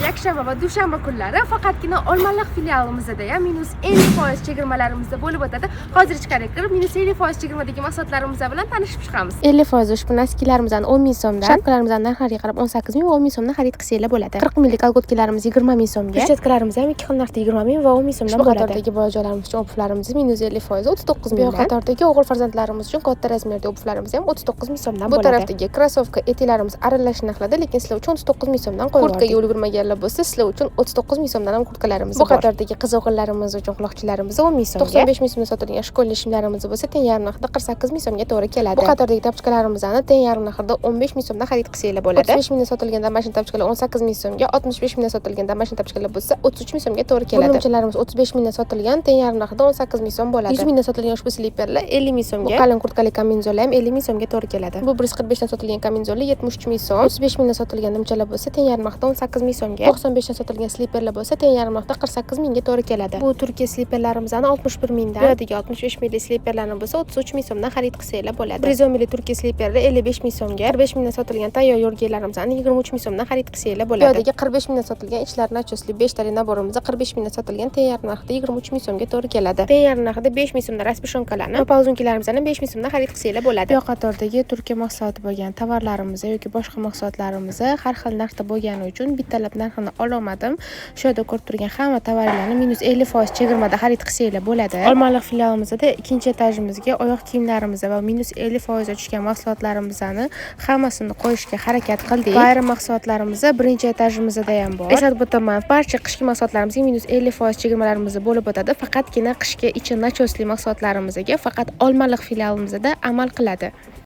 Yakshanba va dushanba kunlari faqatgina Olmaliq filialimizda ham -50% chegirmalarimizda bo'lib o'tadi. Hozir ichkariga kirib, -50% chegirmadagi mahsulotlarimiz bilan tanishib chiqamiz. 50% ushbu носки larimizni 10 ming so'mdan, shapkalarimizni narxlariga qarab 18 ming va 10 ming so'mdan xarid qilsanglar bo'ladi. 40 minglik kolgotkalarimiz 20 ming so'mga, перчатка larimiz ham ikki xil narxda 20 ming va 10 ming so'mdan bo'ladi. Qatordagi bolajonlarimiz uchun обувь larimiz -50% 39 mingdan. Bu qatordagi o'g'il farzandlarimiz uchun katta размер da обувь larimiz ham 39 ming so'mdan bo'ladi. Bu tarafdagi krossovka etiklarimiz aralash narxlarda, lekin sizlar uchun 39 ming so'mdan qo'yib. Kurtkaga ulgurmaganlar bo'lsa, sizlar uchun 39 ming so'mdan ham kurtkalarimiz bor. Bu qatordagi qiz o'g'illarimiz uchun quloqchinlarimiz 10 ming so'mga. 95 ming so'mdan sotilgan школьный shimlarimiz bo'lsa, teng yarim narxda 48 ming so'mga to'g'ri keladi. Bu qatordagi тапочка larimizni teng yarim narxida 15 ming so'mdan xarid qilsanglar bo'ladi. 35 mingdan sotilgan домашний тапочка lar 18 ming so'mga, 65 mingdan sotilgan домашний тапочка lar bo'lsa, 33 ming so'mga to'g'ri keladi. Burnumchalarimiz 35 mingdan sotilgan, teng yarim narxida 18 ming so'm bo'ladi. 100 mingdan sotilgan ushbu sliperlar 50 ming so'mga. Bu qalin kurtkali kamizollar ham 50 ming so'mga to'g'ri keladi. Bu 145 dan sotilgan kamizollar 73 ming so'm. 35 mingdan sotilgan nimchalar bo'lsa, teng yarim narxda 18 ming so'mga. 95 dan sotilgan sliperlar bo'lsa, teng yarim narxda 48 mingga to'g'ri keladi. Bu Turkiya sliperlarimizni 61 mingdan, bu yerdagi 65 minglik sliperlarni bo'lsa 33 ming so'mdan xarid qilsanglar bo'ladi. 110 minglik Turkiya sliperlar 55 ming so'mga, 45 mingdan sotilgan tayyor yo'rgaklarimizni 23 ming so'mdan xarid qilsanglar bo'ladi. Bu yerdagi 45 mingdan sotilgan ichlari начёс li 5 tali набор imiz 45 mingdan sotilgan, teng yarim narxda 23 ming so'mga to'g'ri keladi. Teng yarim narxida 5 ming so'mdan распашонка larni va ползунки larimizni 5 ming so'mdan xarid qilsanglar bo'ladi. Bu qatordagi Turkiya mahsuloti bo'lgan tovarlarimiz yoki boshqa mahsulotlarimiz har xil narxda bo'lgani uchun bittalab narxini ololmadim. Shu yerda ko'rib turgan hamma tovarlarni -50% chegirmada xarid qilsanglar bo'ladi. Olmaliq filialimizda ikkinchi etajimizga oyoq kiyimlarimiz va -50% tushgan mahsulotlarimizni hammasini qo'yishga harakat qildik. Va ayrim mahsulotlarimiz birinchi etajimizda ham bor. Eslatib o'taman, barcha qishki mahsulotlarimizga -50% chegirmalarimiz bo'lib o'tadi. Faqatgina qishki ichi начёс li mahsulotlarimizga faqat Olmaliq filialimizda amal qiladi.